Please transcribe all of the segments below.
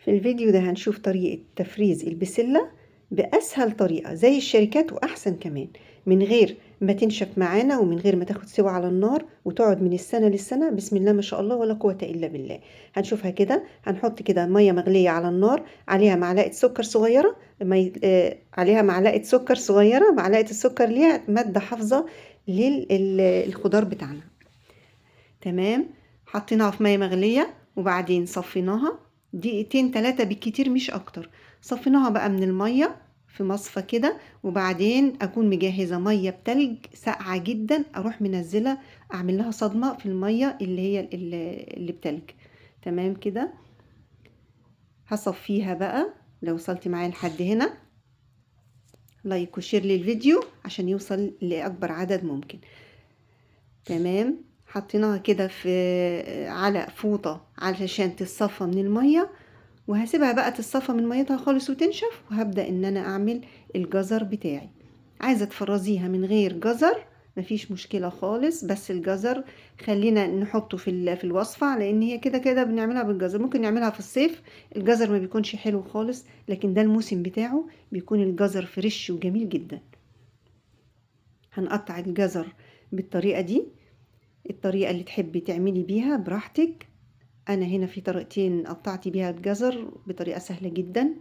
في الفيديو ده هنشوف طريقة تفريز البسلة بأسهل طريقة زي الشركات وأحسن كمان، من غير ما تنشف معانا ومن غير ما تاخد سوا على النار وتقعد من السنة للسنة. بسم الله ما شاء الله ولا قوة إلا بالله. هنشوفها كده. هنحط كده مية مغلية على النار، عليها معلقة سكر صغيرة، عليها معلقة سكر صغيرة. معلقة السكر ليها مادة حافظة للخضار بتاعنا. تمام. حطيناها في مية مغلية وبعدين صفيناها دقيقتين تلاتة بالكتير مش اكتر. صفيناها بقى من المية في مصفى كده، وبعدين اكون مجهزة مية بتلج ساقعة جدا، اروح منزلة اعمل لها صدمة في المية اللي هي اللي بتلج. تمام كده. هصفيها بقى. لو وصلتي معايا لحد هنا like و share للفيديو عشان يوصل لاكبر عدد ممكن. تمام. حطيناها كده على فوطة علشان تتصفى من المية، وهسيبها بقى تتصفى من ميتها خالص وتنشف، وهبدأ ان انا اعمل الجزر بتاعي. عايزة تفرزيها من غير جزر مفيش مشكلة خالص، بس الجزر خلينا نحطه في الوصفة، لان هي كده كده بنعملها بالجزر. ممكن نعملها في الصيف الجزر ما بيكونش حلو خالص، لكن ده الموسم بتاعه بيكون الجزر fresh وجميل جدا. هنقطع الجزر بالطريقة دي، الطريقة اللي تحبي تعملي بيها براحتك. أنا هنا في طريقتين قطعت بيها الجزر بطريقة سهلة جدا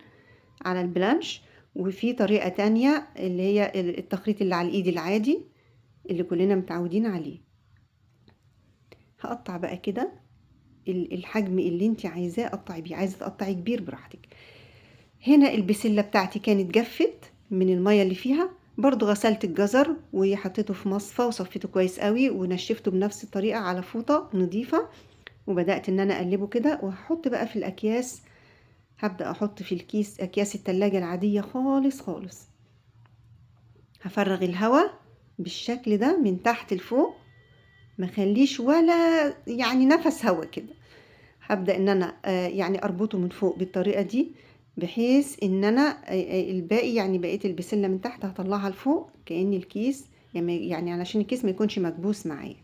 على البلانش، وفي طريقة تانية اللي هي التخريط اللي على الإيد العادي اللي كلنا متعودين عليه. هقطع بقى كده الحجم اللي انت عايزاه قطعي بيه، عايزة تقطعي كبير براحتك. هنا البسلة بتاعتي كانت جفت من المية اللي فيها، برضو غسلت الجزر وحطيته في مصفى وصفيته كويس قوي ونشفته بنفس الطريقة على فوطة نظيفة، وبدأت ان انا اقلبه كده. وهحط بقى في الاكياس، هبدأ احط في الكيس اكياس التلاجة العادية خالص خالص. هفرغ الهواء بالشكل ده من تحت لفوق، ما خليش ولا نفس هواء كده. هبدأ ان انا اربطه من فوق بالطريقة دي، بحيث ان انا الباقي بقية البسلة من تحت هطلعها لفوق كأن الكيس علشان الكيس ما يكونش مكبوس معايا،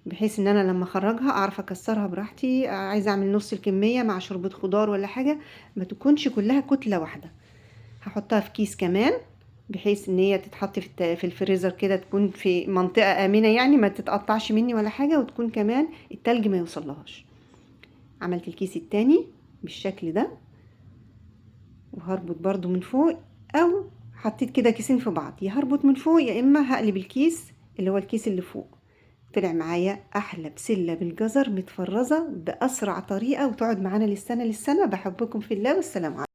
بحيث ان انا لما اخرجها اعرف اكسرها براحتي. عايزه اعمل نص الكميه مع شوربه خضار ولا حاجه، ما تكونش كلها كتله واحده. هحطها في كيس كمان بحيث ان هي تتحط في الفريزر كده، تكون في منطقه امنه، ما تتقطعش مني ولا حاجه، وتكون كمان التلج ما يوصلهاش. عملت الكيس التاني بالشكل ده، وهربط برضو من فوق، او حطيت كده كيسين في بعض، يا هربط من فوق يا اما هقلب الكيس اللي هو الكيس اللي فوق. طلع معايا احلى بسله بالجزر متفرزه باسرع طريقه، وتقعد معانا للسنه للسنه. بحبكم في الله، والسلام عليكم.